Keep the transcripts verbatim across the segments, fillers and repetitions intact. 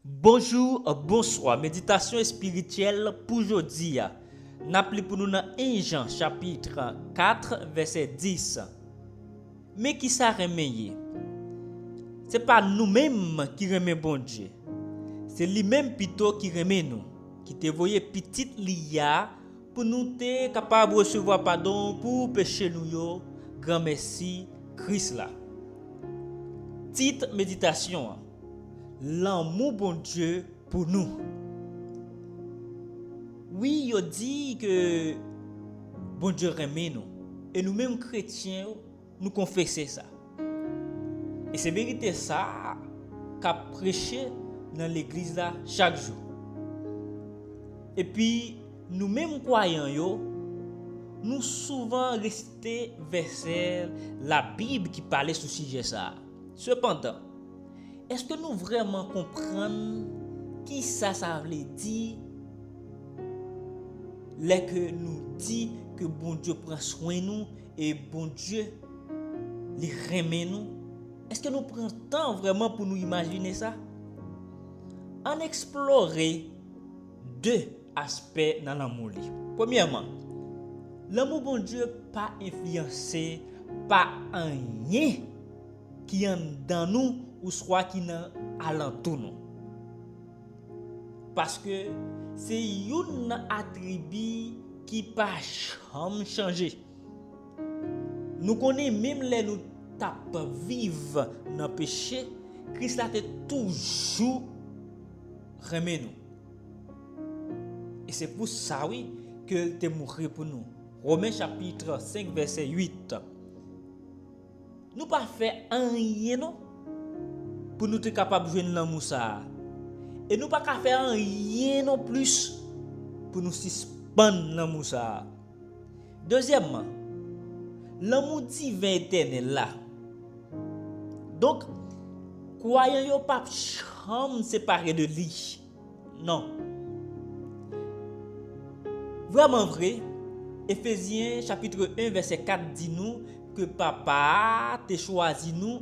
Bonjou, bonswa. Meditasyon espirityèl pou jodi a. N ap li pou nou nan en Jan chapit kat vèsè dis. Men kisa renmen ye? Se pa nou menm ki renmen Bondye. Se li menm pito ki renmen nou, ki te voye pitit li a pou nou te kapab resevwa padon pou peche nou yo, granmèsi Kris la. Tit meditasyon an, lanmou Bondye pou nou. Wi, yo di ke Bondye renmen nou, e nou menm kretyen yo, nou konfese sa. E se verite sa k ap preche nan legliz la chak jou. Epi, nou menm kwayan yo, nou souvan resite vèsè Labib ki pale sou sijè sa a. Sepandan, èske nou vrèman konprann kisa sa vle di lè ke nou di ke Bondye pran swen nou e Bondye, li renmen nou? Èske nou pran tan vrèman pou nou imajine sa? Ann eksplore de aspè nan lanmou li. Premyèman, lanmou Bondye pa enfliyanse pa anyen ki anndan nou oswa ki nan alantou nou. Paske se youn nan atribi ki pa janm chanje. Nou konnen menm lè nou t ap viv nan peche, Kris la te toujou renmen nou. E se pou sa, wi, ke l te mouri pou nou. Women chapit senk, vèsè uit. Nou pa fè anyen non pou nou te kapab jwenn lanmou sa a. E nou pa ka fè anyen non plis pou nou sispann lanmou sa a. Dezyèmman, lanmou diven etènèl la. Donk, kwayan yo p ap janm separe de li. Non. Vrèman vre, Efezyen chapit en vèsè kat di nou ke Papa a te chwazi nou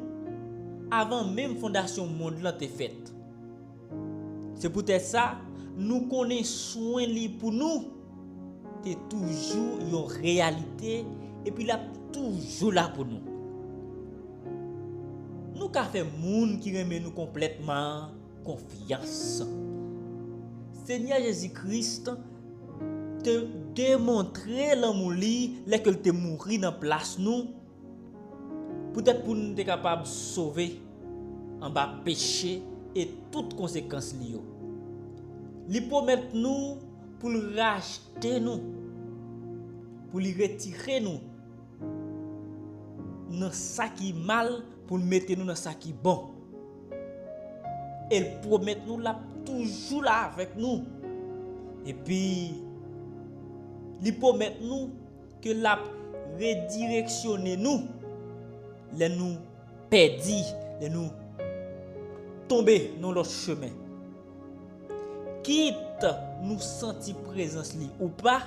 avan menm fondasyon mond lan te fèt. Se poutèt sa, nou konnen swen li pou nou te toujou yon reyalite, epi l ap toujou la pou nou. Nou ka fè moun ki renmen nou konplètman an konfyans. Senyè Jezi Kris te demontre lanmou li lè ke l te mouri nan plas nou, poutèt pou nou te kapab sove anba peche e tout konsekans li yo. Li pwomèt nou pou l rachte nou, pou li retire nou nan sa ki mal, pou l mete nou nan sa ki bon. E l pwomèt nou l ap toujou la avèk nou. Epi, li pwomèt nou ke l ap redireksyone nou lè nou pèdi, lè nou tonbe nan lòt chemen. Kit nou santi prezans li ou pa,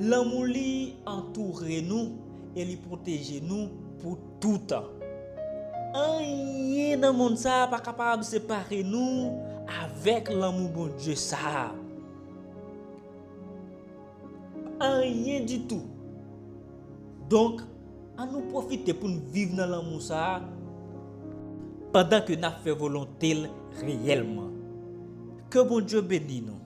lanmou li antoure nou e li pwoteje nou pou toutan. Anyen nan mond sa a pa kapab separe nou avèk lanmou Bondye sa a. Anyen ditou. Donk, ann nou pwofite pou n viv nan lanmou sa a pandan ke n ap fè volonte l reyèlman. Ke Bondye beni nou.